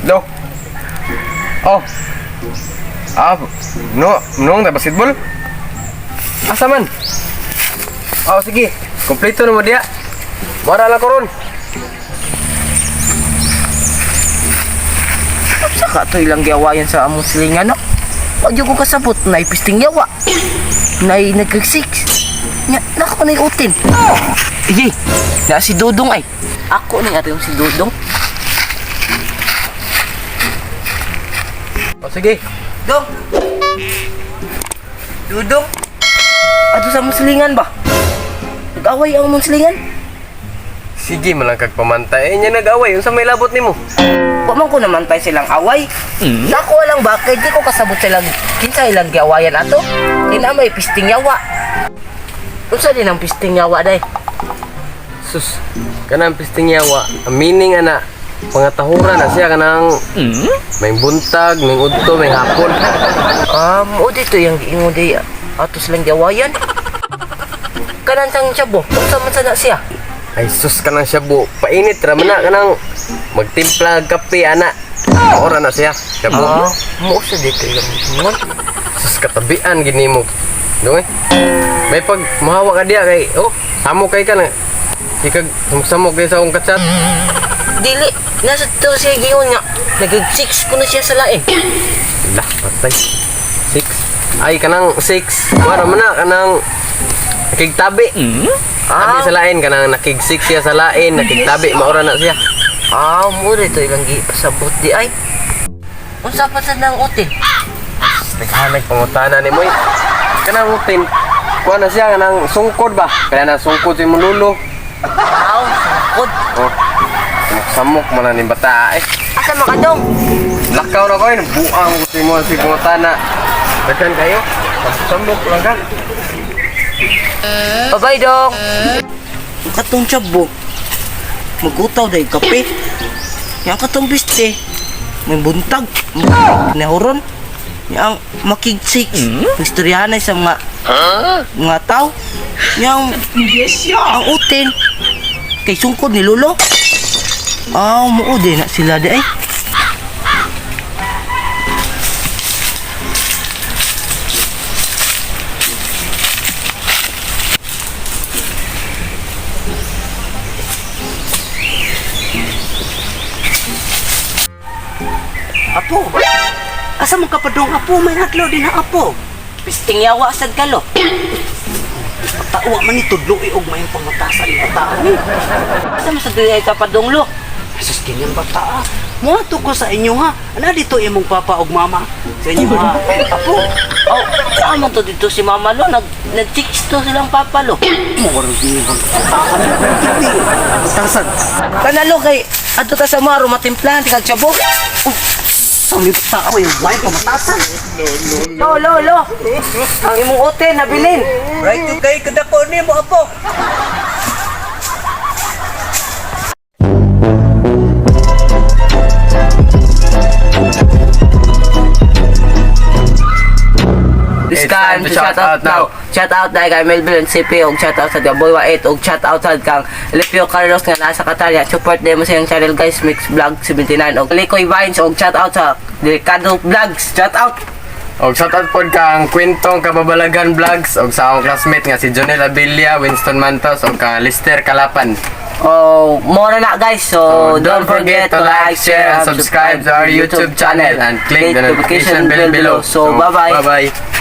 Do. Oh. Ah, no, no, ta basketball. Asa man? Oh, sige. Kompleto na mo diya. Mara lang ko ron. Saka to ilang giawayan sa among silingan, no? Wag ko kasabot, naipisting yawa. Nay nagkag-six. Nya, nako na utin. Iye, na si Dudong ay. Ako ni ato yung si Dudong. Oh, sige. Dong! Dudong! Ato sa among silingan ba? Nag-away ang among silingan? Sige, malang kag pamantay. Eh, nya nag-away. Unsa may labot nimo? Wa man ko naman tayo silang away. Nako lang ba, kay di ko kasabot silang kinsa ilang giawayan ato. Kay na may pisting yawa. Unsa din ang pisting yawa day? Sus, kanang pisting yawa. Ang meaning ana, pangatahura na siya kanang may buntag, may udto, may hapon. O dito yung giingon day ato silang giawayan. Kanan sang siyabo, unsa man sana siya? Ay sus, kanang shabu. Painit ra man na kanang magtimpla og kape ana. Ora na siya. Shabu. Ah, mo sa dito yung giingon. Sus, katabian gini mo. Dong eh. May pag mahawa ka diya kay oh, samo kay ka na. Ikag samok kay sa akong kachat. Dili, nasa to siya giingon nga. Nagag-six ko na siya sa lain. Lah, patay. Six. Ay, kanang six. Wala man na, kanang nakigtabi. Tabi sa lain, kanang nakig six siya sa lain, nakigtabi, maura na siya. Ah, mo dito ilang gipasabot di ay. Unsa pa sa nang utin? Naghanag pangutana ni Moy. Kanang utin. Kuha na siya, kanang sungkod ba? Kaya na sungkod si imong lulo. Aw, sungkod. Oh. Samok man na ni bata eh. Asa man ka dong? Lakaw na ko yun, buang ko si mo si pangutana. Daghan kayo. Samok lang ka. Bye-bye, dong. Ang katong tsabo, magutaw dahil kape. Yang katong biste, may buntag, nahuron. Yang makigsik, istoryahanay sa mga tao. Yang ang utin, kay sungkod ni Lolo. Ah, muo din na sila di ay. Apo, asa mo ka padung apo? May natlo din na apo. Pisting yawa sad kalo. Tauwa man ni tudlo og may pangatasan ni bata ni. Asa man sa dili ay kapadunglo? Sus ganyan bata. Moadto ko sa inyo ha. Ana dito imong papa og mama sa inyo ha. Apo, Oh, saan man to dito si Mama Lo? Nag-chicks to silang Papa Lo. mo ro di bang Pangatasan. Kanalo kay adto ta sa maro matimplahan ti kag tsabo. Sa ni bata yung may pamatasan. Lo lo lo. Ang imong ote nabilin. Right to kay kadako nimo apo. This time to shout out now. Shout out dahil kay Melvin CP og shout out sa Boy Wait og shout out sa kang Lipio Carlos nga nasa Catania. Support din mo sa iyong channel guys, Mix Vlog 79 og Likoy Vines og shout out sa Delicado Vlogs. Shout out. Og shoutout pod kang Kwentong Kababalagan Vlogs og sa akong classmate nga si Jonel Abilla, Winston Mantos og kang Lister Kalapan. Oh, more na guys. So, So, don't forget to like, share, and subscribe to our YouTube channel and click the notification bell below. So, bye-bye. Bye-bye.